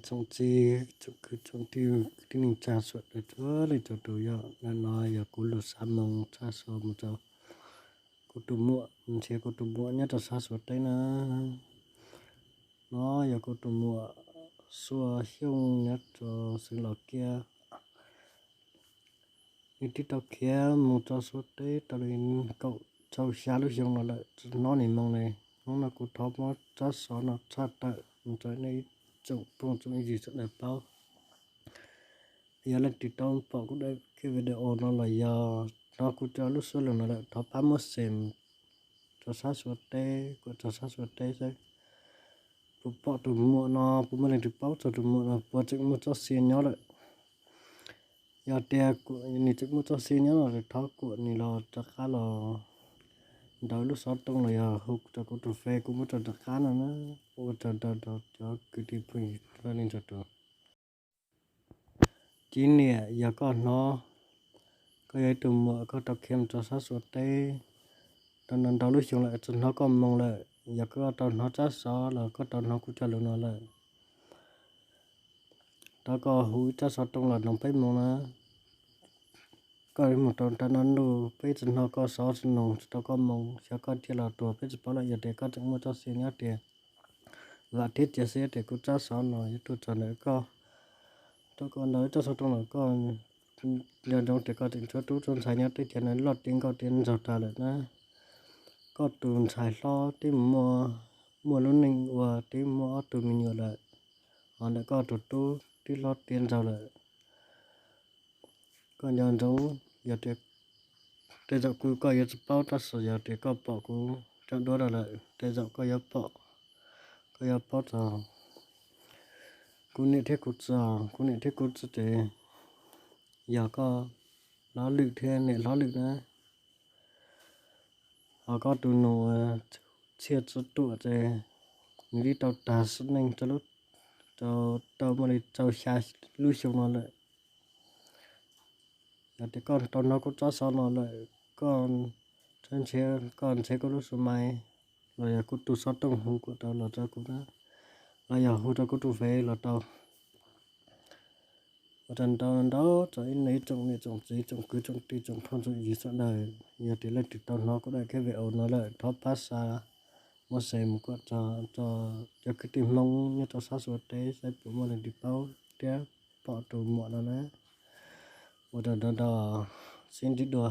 Tsoom txiv tsoom kwv tsoom tij, kwv tij neej tsa sawv daws txhua leej txhua tus, yog hnub no yog kuv lug xa moo tshaj so mus rau kuv tus muam, nrhiav kuv tus muam nyob rau sab Suav teb na. No yog kuv tus muam Xua Xyooj nyob rau xeev Los Kiab. Nws twb tau khiav mus rau Suav teb tau li kaum rau xya lub xyoo no lawm, txog hnub no moo li. Hnub no kuv thov muab tsab xov no tshaj tawm mus rau nej ib tsoom phooj tsoom ywg sawv daws paub. Yog leej twg tau pom kuv daim video no los yog hnov kuv cov lub suab lus no lawm, thov pab muab share rau sab Suav teb, kuam rau sab Suav teb saib puas pom tus muam no, puas muaj leej twg paub txog tus muam no puas tseem muaj txoj sia nyob lawm. Yog tias nws tseem muaj txoj sia nyob no, thov kuam nws los rov qab los ntaus lub xov tooj los yog hu rau kuv tus Face, kuv muab rau rov qab no na. Ua tsaug ntau rau cov kwv tij phooj ywg sawv daws. Cib niam, yog koj hnov koj yog ib tug muam koj tau khiav mus rau sab Suav teb tau ntau lub xyoo lawm, txog hnub koj moo lawm, yog koj tau hnov tsab xov los koj tau hnov kuv cov lus no lawm, thov koj hu ib tsab xov tooj los noog peb moo na. Koj mus rau nram no ntuj peb tsis hnov koj xov tsis noog tsis tau koj moo, xyov koj ciaj los tuag peb tsis paub lawm. Yog tias koj tseem muaj txoj sia nyob tias vam thiab cia siab tias kuv tsab xov no yuav tuaj txog ntawm koj, thov koj ntaus ib tsab xov tooj los koj nco ntsoov tias koj tseem tshuav tub tshuav ntxhais nyob teb chaws no loj tiav nkauj tiav nraug tag lawm na. Koj tus ntxhais hlob twb mus muaj lub neej ua twb muaj ob tug me nyuam lawm, ho ntawm koj tus tub twb hlob tiav nraug lawm. Koj nco ntsoov, yog tias tej zaum kuv koj yuav tsis paub, tab sis yog tias koj pom kuv cov duab no lawm tej zaum koj yuav pom, koj yuav paub txog kuv niam thiab kuv txiv. Kuv niam thiab kuv txiv ces yog koj hlob Lwm thiab niam hlob Lwm na. Ho koj tus nus Txhiaj Txiv Tuam ces nws twb tau tag sim neej rau lub, tau, tau muaj li rau xya lub xyoo no lawm. Yog tias koj tau hnov kuv tsab xov no lawm, koj nrhiav, koj nrhiav kuv lub xov mais los yog kuv tus xov tooj hu kom tau los rau kuv na, los yog hu rau kuv tus Face los tau. Ua tsaug ntau ntau rau ib tsoom niam tsoom txiv tsoom kwv tsoom tij tsoom phooj tsoom ywg sawv daws. Yog tias leej twg tau hnov kuv daim video no lawm thov pab xa, muab share mus kom txog rau cov kwv tij Hmoob nyob rau sab Suav teb saib puas muaj leej twg paub thiab pom tus muam no na. Ua tsaug ntau ntau, sib ntsib dua.